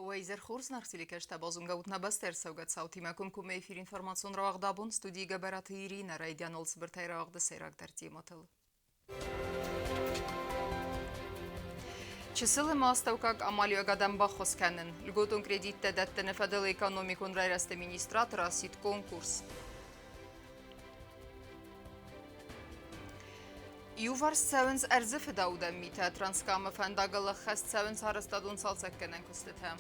Уӕ изӕр хорз, Нарселикӕстӕ базонгӕ ут нӕ бӕстӕ ӕрцӕугӕ цаутимӕ комкоммӕ эфир информацион рауагъд абон студийы Гӕбӕраты Иринӕ райдианыл цыбыртӕй рауагъды сӕйрагдӕр темӕтыл. Чысыл ӕмӕ астӕуккаг амалиуӕгадӕн баххуыс кӕнын. Льготон кредиттӕ дӕттыны фӕдыл экономикон райрӕзты министрад расидт конкурс. Иуварс цӕуынц ӕрдзы фыдаудӕн митӕ, Транскамы фӕндагыл ӕххӕст цӕуынц арӕзтадон цалцӕггӕнӕн куыстытӕ.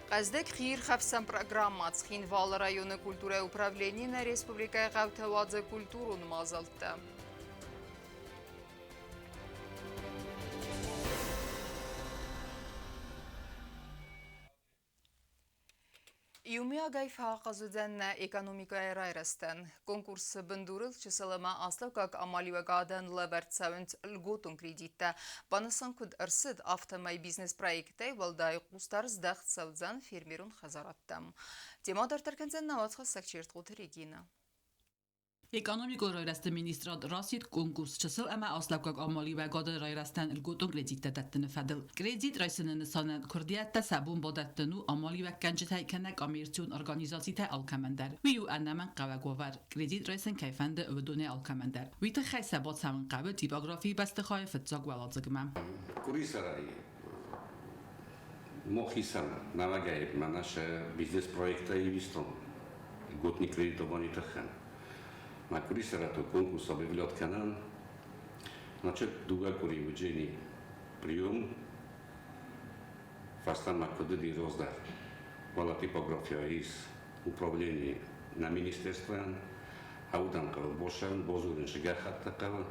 Хъӕздыг хиирхӕфсӕн программӕ Цхинвалы районы культурӕйы управлени нӕ республикӕйы хъӕутӕ уадзы культурон мадзӕлттӕ. Иумиагӕй фӕахъаз уыдзӕн нӕ экономикӕйы райрӕзтӕн. Конкурсы бындурыл чысыл ӕмӕ астӕуккаг амалиуӕгадӕн лӕвӕрд цӕуынц льготон кредиттӕ. Банысан куыд ӕрцыд, афтӕмӕй бизнес-проекттӕй уӕлдай хъусдард здӕхт цӕудзӕн фермерон хӕдзарадтӕм. Темӕ дарддӕр кӕндзӕн нӕ уацхӕссӕг Чертхъоты Регинӕ. Экономикон райрӕзты министрад расидт конкурс чысыл ӕмӕ астӕуккаг амалиуӕгады райрӕзтӕн льготон кредиттӕ дӕттыны фӕдыл. Кредит райсыны нысанӕн куырдиӕттӕ сӕ бон бадӕттын у амалиуӕггӕнджытӕй кӕнӕ коммерцион организацитӕй алкӕмӕн дӕр. Уый у ӕнӕмӕнгхъӕуӕг уавӕр, кредит райсын кӕй фӕнды, уыдонӕй алкӕмӕн дӕр. Уый тыххӕй сӕ бацӕуын хъӕуы типографийы бӕстыхайы фыццаг уӕладзыгмӕ. Къуырисӕрӕй мохицӕн нӕуӕгӕй мӕнӕ сӕ бизнес-проекттӕ ивистон льготный кредитовани туххӕн. Ма къуырисӕрӕ конкурс объявлять кӕнӕн. Значит, дууӕ къури уджени прием фӕстӕмӕ куд уыди раздӕр. Фӕлӕ типография ис управление на министерствойӕн, аудӕн хъӕуы босӕн, бозурын сы гӕххӕттӕ хъӕуы.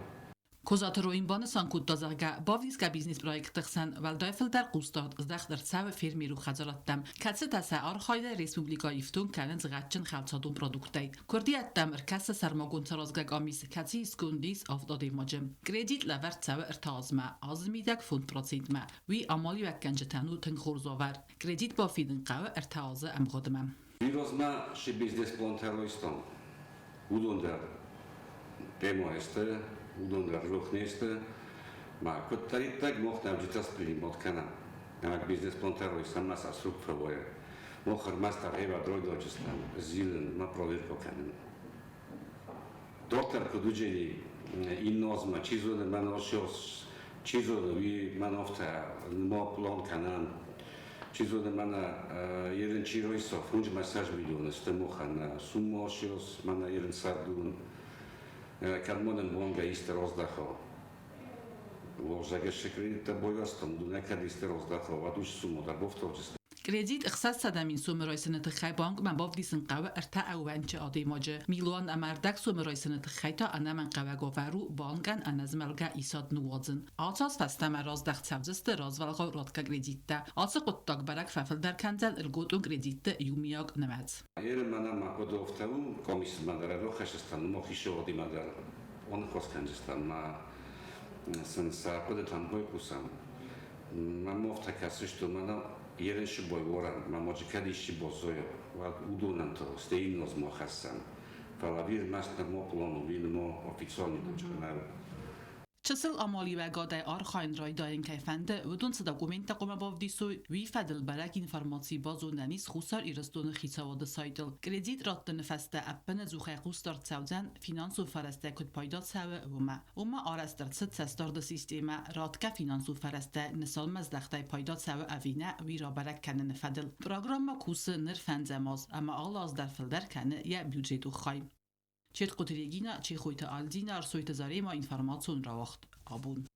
Козаты Роин банысан кодта, зӕгъгӕ, бавдисгӕ бизнес-проектты хсӕн уӕлдай фылдӕр хъусдард здӕхт ӕрцӕуы фермеры хӕдзарадтӕм, кӕцытӕ сӕ архайдӕй республикӕйы ифтонг кӕнынц гъӕдджын хӕлцадон продукттӕй. Куырдиӕттӕм ӕркӕсы сӕрмагонд саразгӕ къамис, кӕцыйы сконд ис авд адӕймаджы. Кредит лӕвӕрд цӕуы ӕртӕ азмӕ, азы мидӕг 5%-мӕ. Уый амалиуӕггӕнджытӕн у тынг хорз уавӕр. Кредит бафидын хъӕуы ӕртӕ азы ӕмгъуыдмӕ. Вирозмӕ шы бизнес-плантӕ райстам, уыдон дӕр темӕ сты, уыдон дӕр рох не сты. Ма куыддӕриддӕр мох нӕмджытӕ спринимат кӕнӕм. Ӕмӕ бизнес-плантӕ райстам, ма сӕ сруб фӕуайы. Мох ӕрмӕст ӕргъева дройдоджыстӕм зилын, ма проверка кӕнын. Доктор куыд уыджени иннозмӕ, чи зоны, мӕн ошиос, чи зоны, уый мӕн офтӕ мо план кӕнӕн. Чи зоны, мӕнӕ ерын чи ройсо, фунж массаж миллион сты мохӕн сумма ошиос, мӕнӕ ерын сардун. Кӕд монӕн бонга исты роздахо. Ложагӕссы кредиттӕ бойастон, дунӕ кӕд исты роздахо, уӕд уыцы сумма дӕр бофтауджысты. Кредит 600 000 сомы райсыны тыххӕй банкмӕ бавдисын хъӕуы ӕртӕ ӕууӕнчы адӕймаджы. Милуан ӕмӕ ӕрдӕг сомы райсыны тыххӕй та ӕнӕмӕнгхъӕуӕг уавӕр у банкӕн ӕнӕзмӕлгӕ исад ныууадзын. Ацы аз фӕстӕмӕ раздӕхт цӕудзысты развӕлгъау ратгӕ кредиттӕ. Ацы хъуыддаг бӕрӕг фӕфылдӕр кӕндзӕн льготон кредитты иумиаг нымӕц. Еры мӕнӕ ма хъуыды у, комиссимӕ дӕр ӕрохӕссыстӕм, мохисоодимӕ дӕр оныхос кӕнджыстӕм, ма сын сӕ хъуыдытӕм байхъусӕм. Мӕ мофтӕ кӕсысты, мӕнӕ ерыншы бой уорӕн, мӕ моджы кӕд исчи боззойы, уӕд уыдонӕн то стӕй иннозмо хӕссӕм. Фӕлӕ ви ӕрмӕст нырмо пълон у, ви нырмо официальный дочкънӕу. Чысыл амалиуӕгадӕй архайын райдайын кӕй фӕнды, уыдон цы документтӕ хъуамӕ бавдисой, уый фӕдыл бӕрӕг информаци базонӕн ис Хуссар Ирыстоны хицауады сайтыл. Кредит раттыны фӕстӕ ӕппынӕдзухӕй хъусдард цӕудзӕн, финансон фӕрӕзтӕ куыд пайда цӕуы, уымӕ. Уымӕ арӕзт ӕрцыд цӕстдарды системӕ, ратгӕ финансон фӕрӕзтӕ нысанмӕздӕхтӕй пайда цӕуы ӕви нӕ, уый рабӕрӕг кӕныны фӕдыл. Программӕ кусы ныр фӕндзӕм аз ӕмӕ алы аз дӕр фылдӕр кӕны йӕ бюджетон хай. Четкъуты Регина, Чехойты Альдина, Ӕрсойты Зарема информацион рауагъд абон.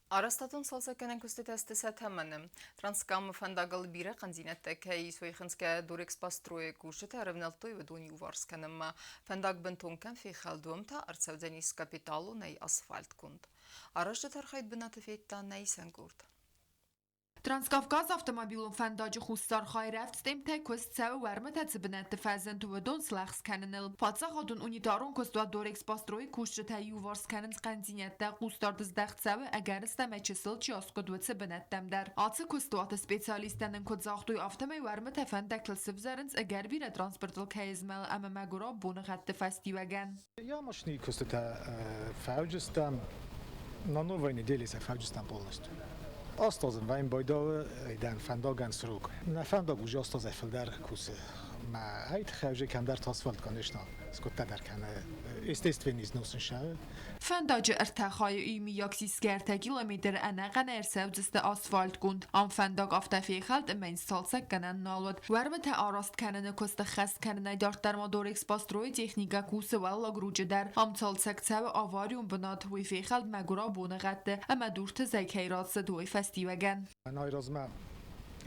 Арӕзтадон цалцӕггӕнӕн куыстытӕ сты сӕ тӕмӕны. Транскамы фӕндагыл бирӕ хъӕндзинӕдтӕ кӕй ис, уый хынцгӕ Дорэкспострой-ы кусджытӕ ӕрӕвнӕлдтой уыдон иуварс кӕнынмӕ. Фӕндаг бынтон кӕм фехӕлд, уым та ӕрцӕудзӕнис капиталонӕй асфальтгонд. Аразджыты архайд бынаты федта нӕ исӕн къорд. Транскавказ автомобилон фӕндаджы хуссар хайы рӕвдз темптӕй куыст цӕуы уӕрмытӕ цы бынӕтты фӕзынд, уыдон слӕгъз кӕныныл. Паддзахадон унитарон куыстуат Дорэкспострой-ы кусджытӕ иуварс кӕнынц хъӕндзинӕдтӕ, хъусдард здӕхт цӕуы, ӕгӕрыстӕмӕй чысыл чи аскъуыд, уыцы бынӕттӕм дӕр. Ацы куыстуаты специалисттӕ нын куыд загътой, афтӕмӕй уӕрмытӕ фӕндӕгтыл сывзӕрынц, ӕгӕр бирӕ транспортыл кӕй змӕлы ӕмӕ мӕгуырау боныгъӕдты фӕстиуӕгӕн. Ямочные куыстытӕ фӕуджыстӕм на новой неделе сӕ фӕуджыстӕм полностью. 8 азын вайм байдауы дӕн фӕндагӕн срок. Нӕ фӕндаг уже 8 азӕй фылдӕр кусы. Мӕ ай тыххӕй уже кӕмдӕр асфальт, конечно, скъуыдтӕ дӕр кӕны, естественный износ ын. Фӕндаджы ӕртӕ хайы иумийаг сисгӕ 3 километры ӕнӕхъӕнӕй ӕрцӕудзысты асфальтгонд. Ам фӕндаг афтӕ фехӕлд, ӕмӕ йын сцалцӕггӕнӕн нал уыд. Уӕрмытӕ араст кӕныны куысты ххӕст кӕнынӕй дарддӕр ма Дорэкспострой-ы техникӕ кусы Уӕллаг Ручъы дӕр. Ам цалцӕг цӕуы аварион бынат, уый фехӕлд мӕгуырау боныгъӕдты ӕмӕ дурты зӕй кӕй рацыд, уый фӕстиуӕгӕн. Айразмӕ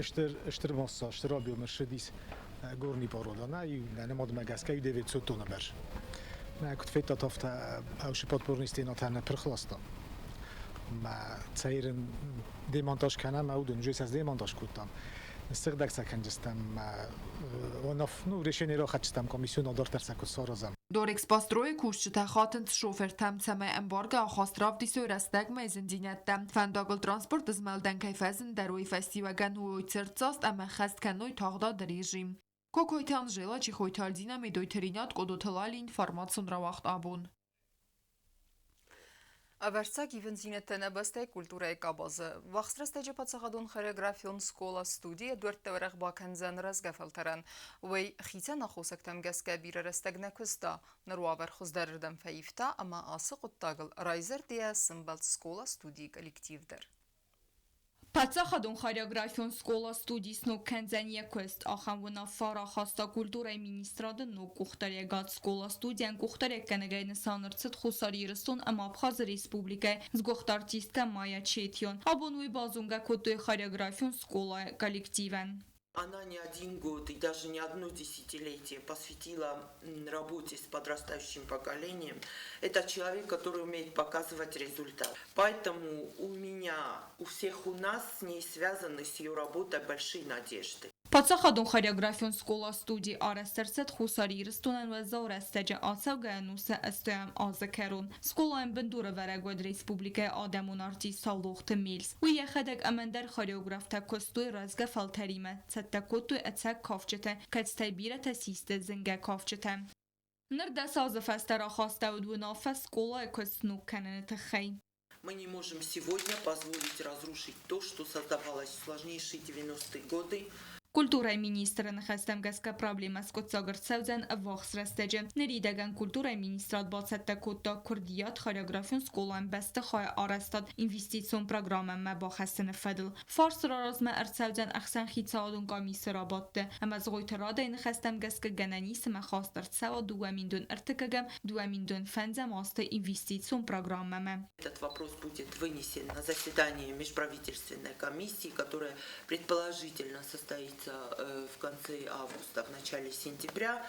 стыр, стыр масса, стыр объем ссыдис горный порода. Нӕ иу, нӕ нымадмӕ гӕсгӕ иу 900 тонны бӕрц. Нӕ куыд федтат, афтӕ ӕвсы подпорный стенатӕ нӕ пырх ласта. Мӕ цӕйрын демонтаж кӕнӕм, уыдон уже сӕ демонтаж кодтам. Ныссыгъдӕг сӕ кӕнджыстӕм, ну, решение рахӕццыстӕм комиссион дарддӕр сӕ куыд саразӕм. Дорэкспострой-ы кусджытӕ хатынц шофыртӕм, цӕмӕй ӕмбаргӕ ахаст равдисой рӕстӕгмӕ зындзинӕдтӕм. Фӕндагыл транспорты змӕлдӕн кӕй фӕзындӕр, уый фӕстиуӕгӕн уой цырддзаст ӕмӕ хӕст кӕной тагъдады режим. Кокойты Анжела, Чихойты Альдина, Медойты Ринат, Къодоты Лали, информацион рауагъд «Абон». Ӕвӕрццаг ивындзинӕдтӕ нӕ бӕстӕйы культурӕйы къабазы. Вахс рӕстӕджы паддзахадон хореографион скъола-студийӕ дуӕрттӕ уӕрӕх бакӕндзӕн рӕзгӕ фӕлтӕрӕн. Уый хицӕн аххосӕгтӕм гӕсгӕ бирӕ рӕстӕг нӕ куыста. Ныр уавӕр хуыздӕрырдӕм фӕивта ӕмӕ ацы хъуыддагыл райзӕрдийӕ сымбӕлд скъола-студийы коллектив дӕр. Паддзахадон хореографион скъола-студи сног кӕндзӕн йӕ куыст. Ахӕм уынаффӕ рахаста культурӕйы министрады ног къухдариуӕгад. Скъола-студийӕн къухдариуӕггӕнӕгӕй нысан ӕрцыд Хуссар Ирыстон ӕмӕ Абхазы республикӕйы сгуыхт артисткӕ Майя Четион. Абон уый базонгӕ кодтой хореографион скъолайы коллективӕн. Она не один год и даже не одно десятилетие посвятила работе с подрастающим поколением. Это человек, который умеет показывать результат. Поэтому у меня, у всех у нас с ней связаны, с ее работой большие надежды. Паддзахадон хореографион скъола-студи арӕзт ӕрцыд Хуссар Ирыстонӕн уӕззау рӕстӕджы ацӕугӕ ӕнусы 80-ӕм азы кӕрон. Скъолайӕн бындурӕвӕрӕг уыд республикӕйы адӕмон артист Саулохты Мельс. Уый йӕхӕдӕг ӕмӕ ӕндӕр хореографтӕ куыстой рӕзгӕ фӕлтӕримӕ, цӕттӕ кодтой ӕцӕг кафджытӕ, кӕцытӕй бирӕтӕ систы зынгӕ кафджытӕ. Ныр 10 азы фӕстӕ рахастӕуыд уынаффӕ скъолайы куыст сног кӕныны тыххӕй. Мы не можем сегодня позволить разрушить то, что создавалось в сложнейшие 90-е годы. Культурӕйы министры ныхӕстӕм гӕсгӕ проблемӕ скъуыддзаг ӕрцӕудзӕн ӕввахс рӕстӕджы. Ныридӕгӕн культурӕйы министрад бацӕттӕ кодта куырдиат хореографион скъолайӕн бӕстыхайы арӕзтад инвестицион программӕмӕ бахӕссыны фӕдыл. Фарст размӕ ӕрцӕудзӕн ӕхсӕнхицауадон къамисы рабадты ӕмӕ Згъойты Радайы ныхӕстӕм гӕсгӕ гӕнӕн ис ӕмӕ хаст ӕрцӕуа 2031-ӕм, 2025-ӕм азты инвестицион программӕмӕ. Этот вопрос будет вынесен на заседание межправительственной комиссии, которая предположительно состоится в конце августа, в начале сентября.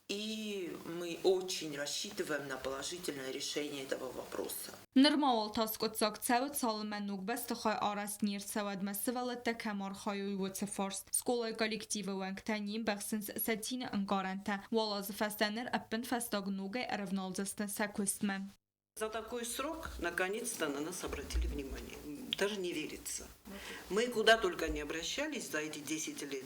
И мы очень рассчитываем на положительное решение этого вопроса. Нырма уал та скъуыддзаг цӕуы, цалынмӕ ног бӕстыхай арӕзт не рцӕуа, уӕдмӕ сывӕллӕттӕ кӕм архайой, уыцы фарст. Скъолайы коллективы уӕнгтӕ не мбӕхсынц сӕ цины ӕнкъарӕнтӕ. Уал азы фӕстӕ ныр ӕппынфӕстаг ногӕй ӕрӕвналдзысты сӕ куыстмӕ. За такой срок наконец-то на нас обратили внимание. Даже не верится. Мы куда только не обращались за эти 10 лет.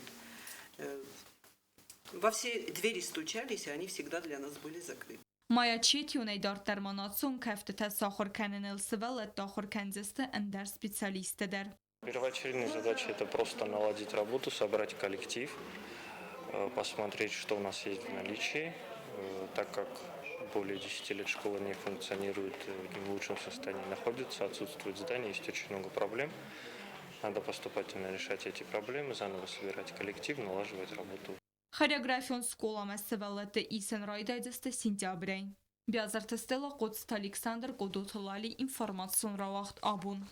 Во все двери стучались, и они всегда для нас были закрыты. Майя Четионӕй дарддӕр ма национ кӕфтытӕ сахуыр кӕныныл сывӕллӕтты ахуыр кӕндзысты ӕндӕр специалисттӕ дӕр. Первоочередная задача – это просто наладить работу, собрать коллектив, посмотреть, что у нас есть в наличии, так как более 10 лет школа не функционирует, не в лучшем состоянии находится, отсутствует здание, есть очень много проблем. Надо поступательно решать эти проблемы, заново собирать коллектив, налаживать работу. Хореографион скъоламӕ сывӕллӕтты исын райдайдзысты сентябрӕй. Биазырты Стелла, Хъоцыты Александр, Къодоты Лали, информацион рауагъд «Абон».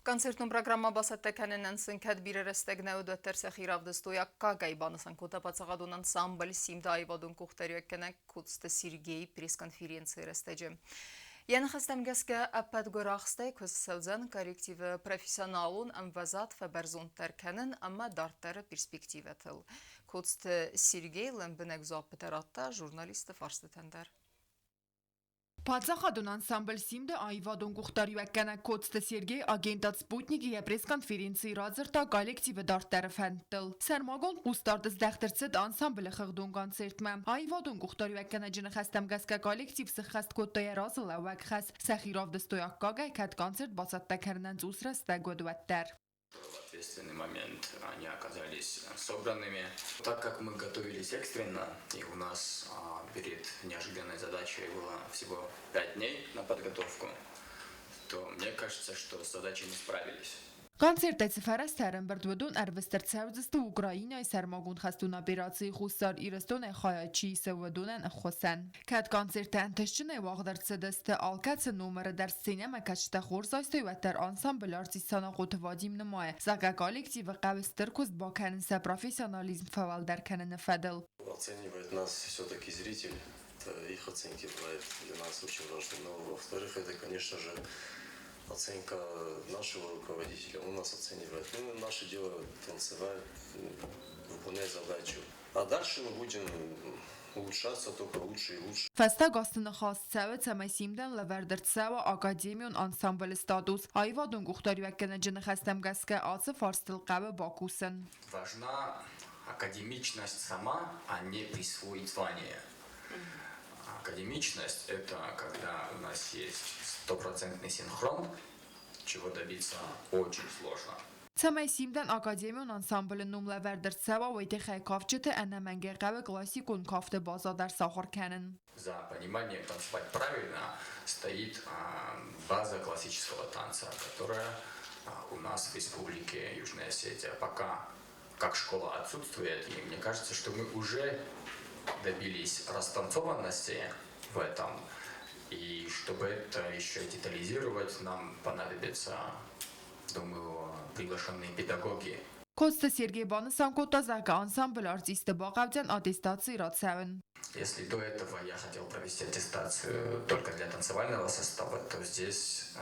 Концертон программӕ бацӕттӕ кӕнынӕн сын кӕд бирӕ рӕстӕг нӕ уыд, уӕддӕр сӕхи равдыстой аккагӕй, банысан кодта паддзахадон ансамбль «Симд» аивадон къухдариуӕггӕнӕг Коцты Сергей пресс-конференцийы рӕстӕджы. Йӕ ныхӕстӕм гӕсгӕ, ӕппӕт гуырахстӕй куыст цӕудзӕн коллективы профессионалон ӕмвӕзад фӕбӕрзонддӕр кӕнын ӕмӕ дарддӕры перспективӕтыл. Коцты Сергей лӕмбынӕг дзуаппытӕ радта журналистты фарстытӕн дӕр. Паддзахадон ансамбль «Симд»-ы аивадон къухдариуӕггӕнӕг Коцты Сергей агентад «Спутник»-ы йӕ пресс-конференцийы радзырдта коллективы дарддӕры фӕндтыл. Сӕрмагонд хъусдард здӕхт ӕрцыд ансамблы хыгъдон концертмӕ. Аивадон къухдариуӕггӕнӕджы ныхӕстӕм гӕсгӕ коллектив сыххӕст кодта йӕ разылӕууӕг хӕс, сӕхи равдыстой аккагӕй, кӕд концерт бацӕттӕ кӕнынӕн цъус рӕстӕг уыд, уӕддӕр. В ответственный момент они оказались собранными. Так как мы готовились экстренно, и у нас перед неожиданной задачей было всего 5 дней на подготовку, то мне кажется, что с задачей мы справились. Концертӕй цы фӕрӕзтӕ ӕрӕмбырд, уыдон ӕрвыст ӕрцӕудзысты Украинӕйы сӕрмагонд хӕстон операцийы Хуссар Ирыстонӕй хайад чи исы, уыдонӕн ӕххуысӕн. Кӕд концерттӕ ӕнтыстджынӕй уагъд ӕрцыдысты, алкӕцы номыры дӕр сценӕмӕкӕсджытӕ хорз айстой, уӕддӕр ансамблы артист Санахъоты Вадим нымайы, зӕгъгӕ, коллективы хъӕуы стыр куыст бакӕнын сӕ профессионализм фӕуӕлдӕр кӕныны фӕдыл. Оценивает нас все-таки зритель. Это их оценки бывают для нас очень важны. Но, во-вторых, это, конечно же, оценка нашего руководителя. Он нас оценивает. Ну, наше дело танцевать, выполнять задачу. А дальше мы будем улучшаться только лучше и лучше. Фӕстаг азты ныхас цӕуы, цӕмӕй Симдӕн лӕвӕрд ӕрцӕуа академион ансамблы статус. Аивадон къухдариуӕггӕнӕджы ныхӕстӕм гӕсгӕ ацы фарстыл хъӕуы бакусын. Важна академичность сама, а не присвоить звание. Академичность – это когда у нас есть стопроцентный синхрон, чего добиться очень сложно. Цӕмӕй Симдӕн академион ансамблы ном лӕвӕрд ӕрцӕуа, уый тыххӕй кафджыты ӕнӕмӕнгӕй хъӕуы классикон кафты базӕ дӕр сахуыр кӕнын. За пониманием танцевать правильно стоит база классического танца, которая у нас в Республике Южная Осетия пока как школа отсутствует. И мне кажется, что мы уже добились растанцованности в этом. И чтобы это еще детализировать, нам понадобятся, думаю, приглашенные педагоги. Коцты Сергей банысан кодта, зӕгъгӕ, ансамблы артистты бахъӕудзӕн аттестаци рацӕуын. Если до этого я хотел провести аттестацию только для танцевального состава, то здесь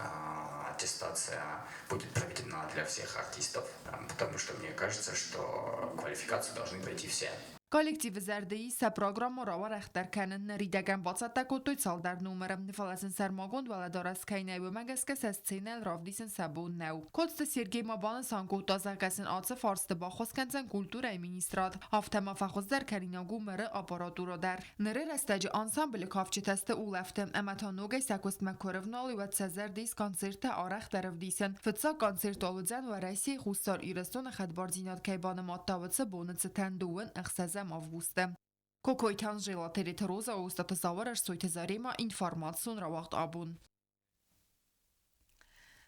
аттестация будет проведена для всех артистов, потому что мне кажется, что квалификацию должны пройти все. Коллективы зӕрды ис сӕ программӕ рауӕрӕхдӕр кӕнын. Ныридӕгӕн бацӕттӕ кодтой цалдӕр номыры. Фӕлӕ сын сӕрмагонд уӕлӕдарӕс кӕй нӕй, уымӕ гӕсгӕ сӕ сценӕйыл равдисын сӕ бон нӕу. Коцты Сергей ма банысан кодта, зӕгъгӕ сын ацы фарсты баххуыс кӕндзӕн культурӕйы министрад. Афтӕ ма фӕхуыздӕр кӕнинаг у мэры аппаратурӕ дӕр. Ныры рӕстӕджы ансамблы кафджытӕ сты улӕфты ӕмӕ та ногӕй сӕ куыстмӕ куы рывналой, уӕд сӕ зӕрды ис концерттӕ арӕхдӕр ӕвдисын. Фыццаг концерт уыдзӕн Уӕрӕсейы Хуссар Ирыстоны хӕдбардзинад кӕй банымадта, уыцы боны цытӕн 26 августы. Кокойты Анжела, Тереты Роза, Остаты Зауыр, Ӕрсойты Зарема, информацион рауагъд «Абон».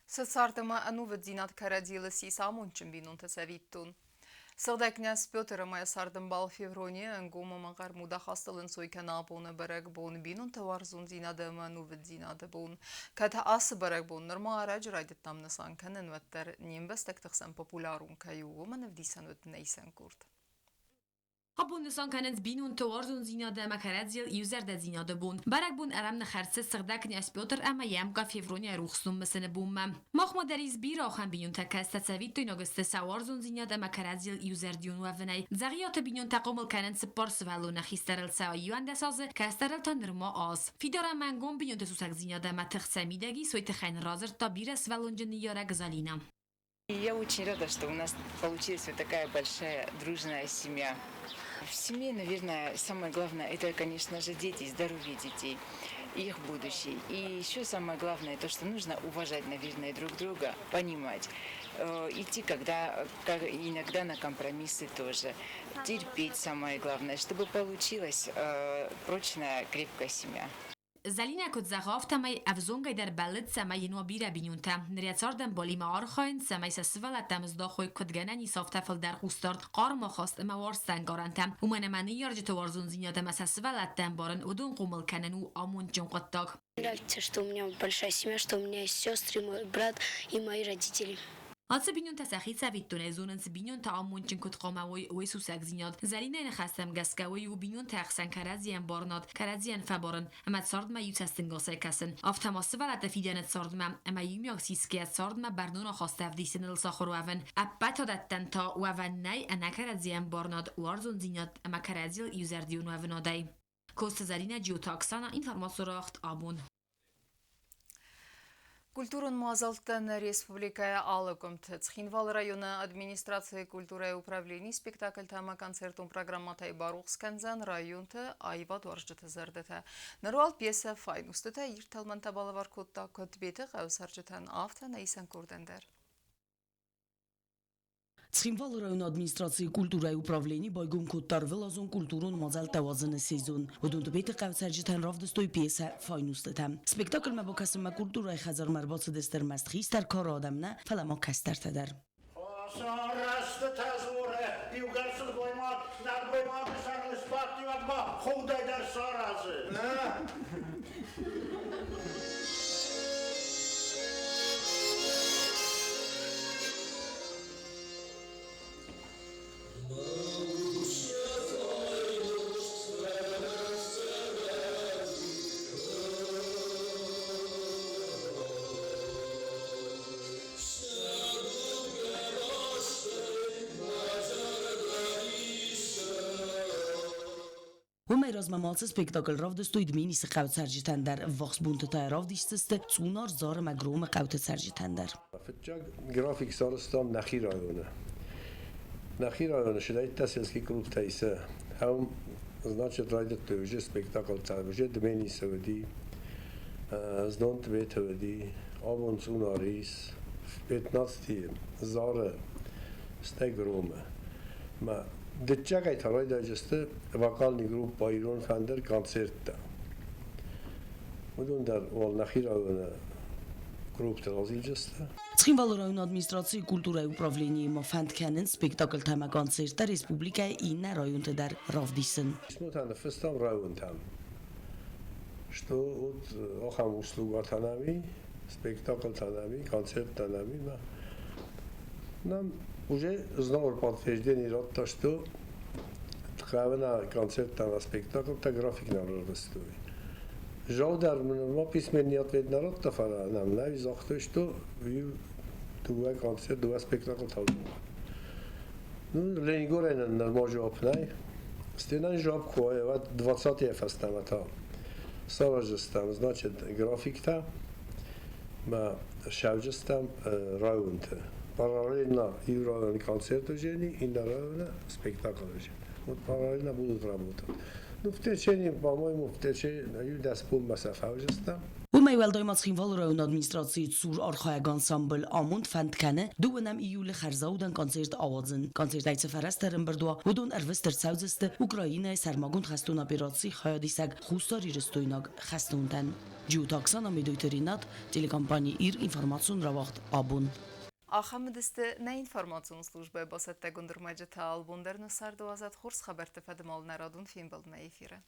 Сӕ цард ӕмӕ ӕнувыддзинад кӕрӕдзийыл ссис амондджын бинонты цӕвиттон. Сыгъдӕг князь Петр ӕмӕ йӕ цардӕмбал Феврония ӕнгом ӕмӕ хъӕрмуд ахастыл ӕнцой кӕны абоны бӕрӕгбон, бинонтӕ уарзондзинады ӕмӕ ӕнувыддзинады бон. Кӕд ацы бӕрӕгбон нырма ӕрӕджы райдыдтам нысан кӕнын, уӕддӕр не мбӕстӕгты хсӕн популярон кӕй у, уымӕн ӕвдисӕн уыд нӕ исӕн къорд. Абон нысан кӕнынц бинонты уарзондзинады ӕмӕ кӕрӕдзийыл иузӕрдӕдзинады бон. Бӕрӕгбон ӕрӕмных ӕрцыд сыгъдӕг князь Петр ӕмӕ йӕ ӕмкъай Феврония рухс ном мысыны бонмӕ. Махмӕ дӕр ис бирӕ ахӕм бинонтӕ, кӕцытӕ цӕвиттойнаг сты сӕ уарзондзинад ӕмӕ кӕрӕдзийыл иузӕрдион уӕвынӕй. Дзӕгъиаты бинонтӕ хъомыл кӕнынц цыппар сывӕллоны, хистӕрыл сӕ 11 азы, кӕстӕрыл та нырма аз. Фидар ӕмӕ ӕнгом бинонты сусӕгдзинад ӕмӕ тых сӕ мидӕг ис, уый тыххӕй нын радзырдта бирӕсывӕллонджын ныййарӕг Залинӕ. Я очень рада, что у нас получилась вот такая большая дружная семья. В семье, наверное, самое главное – это, конечно же, дети, здоровье детей, их будущее. И еще самое главное то, что нужно уважать, наверное, друг друга, понимать, идти когда, иногда на компромиссы тоже, терпеть самое главное, чтобы получилась прочная, крепкая семья. Залинӕ куыд зӕгъы, афтӕмӕй ӕвзонгӕй дӕр бӕллыд, цӕмӕй йын уа бирӕ бинонтӕ. Ныр йӕ цардӕмбалимӕ архайынц, цӕмӕй сӕ сывӕллӕттӕм здахой, куыд гӕнӕн ис, афтӕ фылдӕр хъусдард, хъарм ахаст ӕмӕ уарзты ӕнкъарӕнтӕ. Уымӕн ӕмӕ ныййарджыты уарзондзинад ӕмӕ сӕ сывӕллӕтты ӕмбарын, уыдон хъомыл кӕнын у амондджын хъуыддаг. Нравится, что у меня большая семья, что у меня есть сестры, мой брат и мои родители. Ацы бинонтӕ сӕхи цӕвиттонӕй зонынц, бинонтӕ амондджын куыд хъуамӕ уой, уый сусӕгдзинад. Зӕринӕйы ныхӕстӕм гӕсгӕ уый у бинонты ӕхсӕн кӕрӕдзийӕн бӕрнад, кӕрӕдзийӕн фӕбарын ӕмӕ цардмӕ иу цӕстӕнгасӕй кӕсын. Афтӕ ма сывӕллӕтты фидӕны цардмӕ ӕмӕ иумиаг сисгӕ цардмӕ бӕрнон ахаст ӕвдисыныл сахуыр уӕвын. Ӕппӕт адӕттӕн та уӕвӕн нӕй ӕнӕ кӕрӕдзийӕн бӕрнад, уарзондзинад ӕмӕ кӕрӕдзийыл иузӕрдион уӕвынадӕй. Коцты Зӕринӕ, Джиоты Оксана, информацион рауагъд «Абон». Культурон мадзӕлттӕ нӕ республикӕйы алы къуымты. Цхинвалы районы администрацийы культурӕйы управленийы спектакльтӕ ӕмӕ концертон программӕтӕй барухс кӕндзӕн районты аивадуарзджыты зӕрдӕтӕ. Ныр уал пьесӕ «Файнустытӕ» ирд тӕлмӕнтӕ балӕвар кодта куыд Тбеты хъӕуы цӕрджытӕн, афтӕ нӕ исӕн къордӕн дӕр. Цхинвалы районы администрацийы культурӕйы управлени байгом кодта ӕрвылазон культурон мадзӕлттӕ уадзыны сезон. Уыдон Тыбеты хъӕуы цӕрджытӕн равдыстой пьесӕ «Файнустытӕ». Спектакльмӕ бакӕсынмӕ культурӕйы хӕдзармӕ ӕрбацыдысты ӕрмӕст хистӕр кары адӕм нӕ, фӕлӕ ма кӕстӕртӕ дӕр. Рӕстытӕ дзуры, иугӕр сылгоймаг нӕлгоймаджы сӕрыл сбадти, уӕд ма худӕй дӕр саразы. Уымӕй размӕ ма ацы спектакль равдыстой Дменисы хъӕуы цӕрджытӕн дӕр, ӕввахс бонты та равдисдзысты Цъунар, Зар ӕмӕ Громы хъӕуты цӕрджытӕн дӕр. Фыццаг график сарӕзтам нӕхи районы. Нӕхи районы сыдӕйттӕ сельский клубтӕ исы. Ӕм, значит, райдыдтой уже спектакльтӕ, уже Дменисы уыди, знон Тъбеты уыди, абон Цъунары ис, 15 Зары, стӕй Громы. Мӕ дыккагӕй та райдайдзысты вокальный группа «Ирон фӕндыр» концерттӕ. Уыдон дӕр уал нӕхи районы клубты разилдзысты. Цхинвалы районы администрацийы культурӕйы управленийы ма фӕнд кӕнынц спектакльтӕ ӕмӕ концерттӕ республикӕйы иннӕ районты дӕр равдисын. Письмотӕ ныффыстам районтӕм, что вот ахӕм услугӕтӕ нӕм и, спектакльтӕ нӕм и, концерттӕ нӕм и. Нам уже знал подтверждение радта, что хъӕуы концерттӕ ӕмӕ спектакльтӕ график нӕ рарвыстой. Жау дӕр мын ма письменный ответ нӕ радта, фӕлӕ нам нӕ загътой, что иу дыууӕ концерт, дыууӕ спектакль талдуг. Ну, Ленингорӕн нырма жауап нӕй. Стенӕн жауап куы уа, уӕд 20-йӕ фӕстӕмӕ та сараздзыстӕм, значит, графиктӕ мӕ сӕвджыстӕм районты. Параллельно иу районы концерт уыдзӕни, иннӕ районы спектакль уыдзӕни. Вот параллельно будут работать. Ну, в течение, по-моему, в течение иу 10 бонмӕ сӕ фӕуыдзыстӕм. Уымӕй уӕлдай ма Цхинвалы районы администрацийы цур архайӕг ансамбль «Амонд» фӕнд кӕны дыууынӕм июлы хӕрзаудӕн концерт ауадзын. Концертӕй цы фӕрӕзтӕ ӕрӕмбырд уа, уыдон ӕрвыст ӕрцӕудзысты Украинӕйы сӕрмагонд хӕстон операцийы хайадисӕг хуссарирыстойнаг хӕстонтӕн. Джиоты Оксана, Медойты Ренат, телекомпани «Ир», информацион рауагъд «Абон». Ахӕм уыдысты нӕ информацион службӕйы бацӕттӕгонд ӕрмӕджытӕ. Албон дӕр нӕ царды уадзӕд хорз хабӕртты фӕдыл нӕ радон фембӕлдмӕ эфиры.